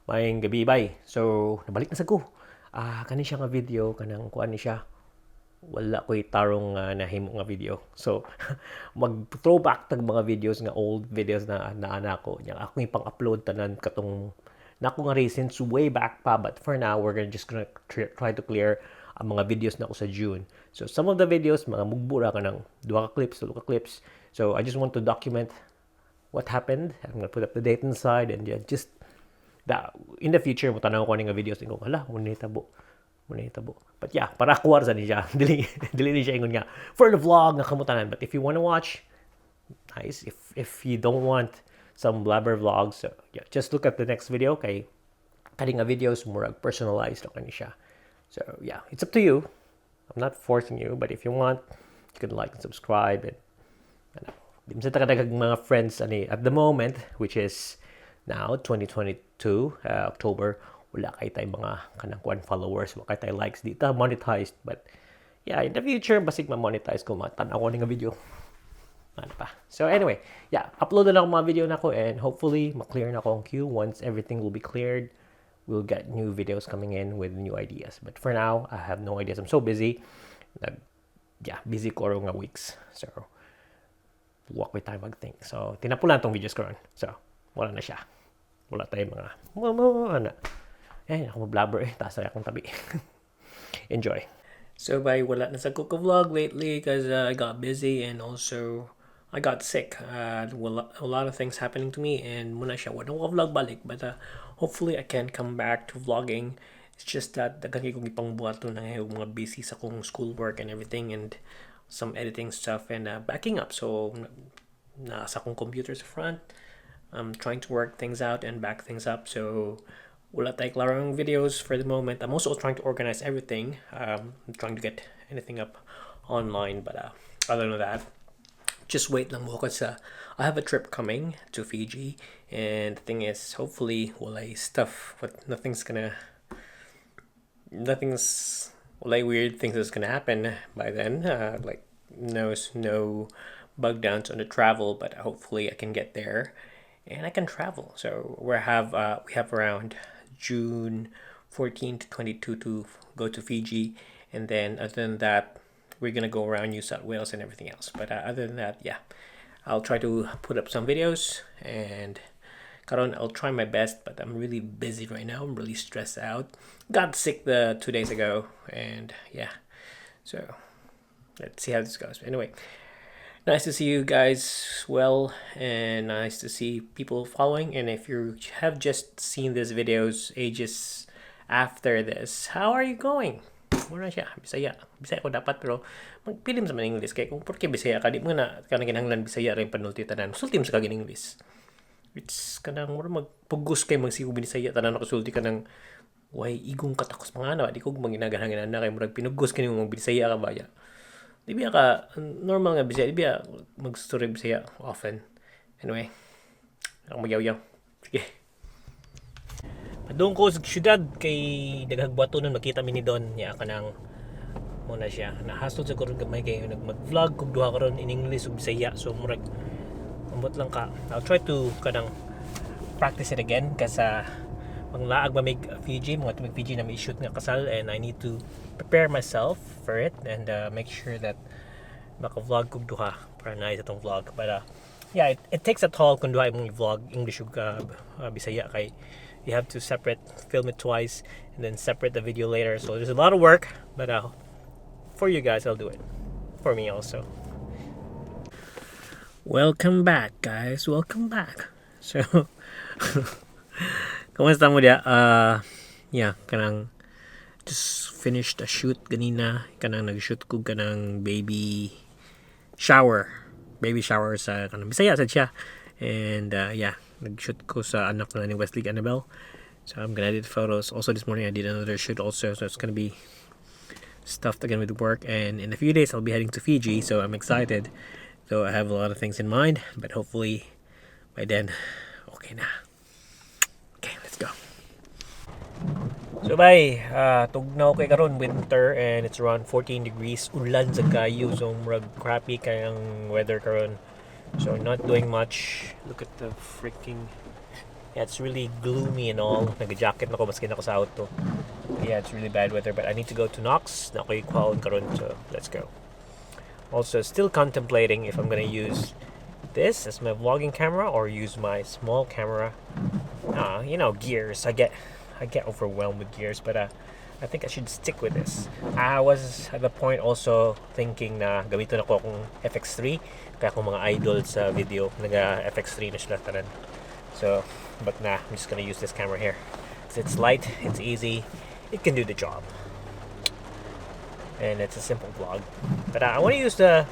Maayong gabii, bay. So, nabalik na sa ko. Ah, kani siya nga video, kanang kuan ni siya. Wala ko'y tarong nahimo nga video. So, mag throwback tag mga videos nga old videos na naana ko. Nya ako ipang-upload tanan katong nako nga recent way back pa, but for now we're gonna just gonna try to clear ang mga videos na ako sa June. So some of the videos mga mugbura ka ng duha ka clips, tulo ka clips. So I just want to document what happened. I'm gonna put up the date inside and, yeah, just that in the future mo tanaw ko ani nga videos, ingon, "Hala, mo nitabo. Mo nitabo." But yeah, para kuwar sa ni siya. Dili dili ni siya ingon nga for the vlog nga kamutanan. But if you wanna watch, nice. If you don't want some blabber vlogs, so yeah, just look at the next video kay kani nga videos murag personalized na kani siya. So yeah, it's up to you. I'm not forcing you, but if you want, you can like and subscribe and ano, di mo sa kadagag mga friends ani at the moment, which is now 2022 October, wala kay tay mga kanang kuan followers, wala kay tay likes, di ta monetized, but yeah, in the future basig ma-monetize ko, matan-aw ko ni nga video. Ano pa. So anyway, yeah, upload na lang ako mga video na ko and hopefully ma-clear na ko ang queue. Once everything will be cleared, we'll get new videos coming in with new ideas. But for now, I have no ideas. I'm so busy. Nag, yeah, busy ko nga weeks. So, wa ko'y time mag-think. So, tinapulan tong videos karon. So, wala na siya. Wala tayong mga, mga, ano. Eh, ako mablabber eh. Taas na akong tabi. Enjoy. So, bay, wala na sa ko vlog lately because I got busy and also I got sick. A lot of things happening to me and muna siya. Wala ko vlog balik, but hopefully I can come back to vlogging. It's just that daghan kay kong ipangbuhaton na mga busy sa akong schoolwork and everything and some editing stuff and backing up. So nasa akong computer sa front. I'm trying to work things out and back things up. So wala tay klarong videos for the moment. I'm also trying to organize everything. I'm trying to get anything up online, but other than that, just wait lang mo kasi I have a trip coming to Fiji, and the thing is, hopefully, walay stuff, but nothing's walay weird things that's gonna happen by then. Like no bug downs on the travel, but hopefully I can get there and I can travel. So we have around June 14 to 22 to go to Fiji, and then other than that, we're gonna go around New South Wales and everything else. But other than that, yeah, I'll try to put up some videos and karon I'll try my best, but I'm really busy right now. I'm really stressed out. Got sick the 2 days ago, and yeah, so let's see how this goes. Anyway, nice to see you guys well and nice to see people following. And if you have just seen these videos ages after this, how are you going? Mura siya, Bisaya. Bisaya ko dapat pero magpilim sa man English kay kung porke Bisaya ka di mo na kanang kinahanglan Bisaya ra yung panulti tanan. Sulti mo sa kag English. It's kanang mura magpugos kay magsigo Bisaya tanan nakasulti ka ng way igong katakos mga ana di ko manginagahan na kay murag pinugos kini mo Bisaya ka ba ya. Di biya ka normal nga Bisaya, di biya magstory Bisaya often. Anyway, ako magyaw-yaw. Sige. Padung ko sa syudad kay daghang buhaton nun makita mi ni Don niya kanang mo na siya. Nahasol sa karon gamay kay nag mag-vlog kog duha karon in English ug Bisaya. So murag ambot lang ka. I'll try to kanang practice it again kasi manglaag ba mig Fiji, mga tumig Fiji na may shoot nga kasal and I need to prepare myself for it and make sure that maka-vlog kog duha para nice atong vlog. But yeah, it takes a toll kung duha imong vlog English ug Bisaya kay you have to separate film it twice and then separate the video later. So there's a lot of work, but for you guys I'll do it. For me also. Welcome back, guys. Welcome back. So, kumusta mo diya? Yeah, kanang just finished a shoot ganina. Kanang nag-shoot ko kanang baby shower. Baby shower sa kanang Bisaya sad siya. And yeah, nag-shoot ko sa anak na ni Wesley Annabelle. So I'm gonna edit photos. Also this morning I did another shoot also, so it's gonna be stuffed again with work. And in a few days I'll be heading to Fiji, so I'm excited. So I have a lot of things in mind, but hopefully by then, okay na. Okay, let's go. So bay, tugnaw kay karon, winter and it's around 14 degrees. Ulan sa kayo, so murag crappy kayang weather karon. So not doing much. Look at the freaking Yeah, it's really gloomy and all. Nag-jacket na ko maski naa ko sa auto. Yeah, it's really bad weather, but I need to go to Knox. Naa ko'y kuhaon karon, so let's go. Also, still contemplating if I'm gonna use this as my vlogging camera or use my small camera. Gears. I get overwhelmed with gears, but I think I should stick with this. I was at the point also thinking na gamiton nako akong FX3 kay akong mga idol sa video naga FX3 na sila tanan. So, but nah, I'm just gonna use this camera here. 'Cause it's light, it's easy, it can do the job. And it's a simple vlog. But I want to use the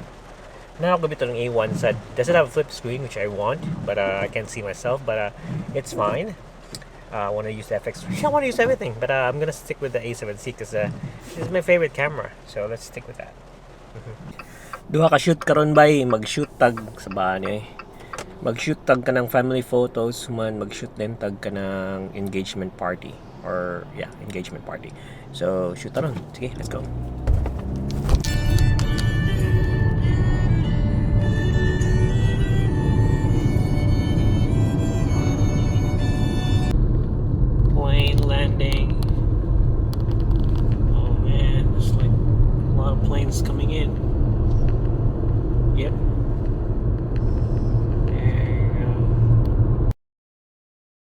now gamiton ng A1 sa doesn't have a flip screen, which I want, but I can't see myself, but it's fine. I want to use the FX3. I want to use everything, but I'm gonna stick with the A7C because this is my favorite camera. So let's stick with that. Duha ka shoot karon bay, mag-shoot tag sa baan eh. Mag-shoot tag ka ng family photos man, mag-shoot din tag ka ng engagement party or, yeah, engagement party. So shoot ta ron. Sige, let's go. Plane landing. Oh man, there's like a lot of planes coming in. Yep.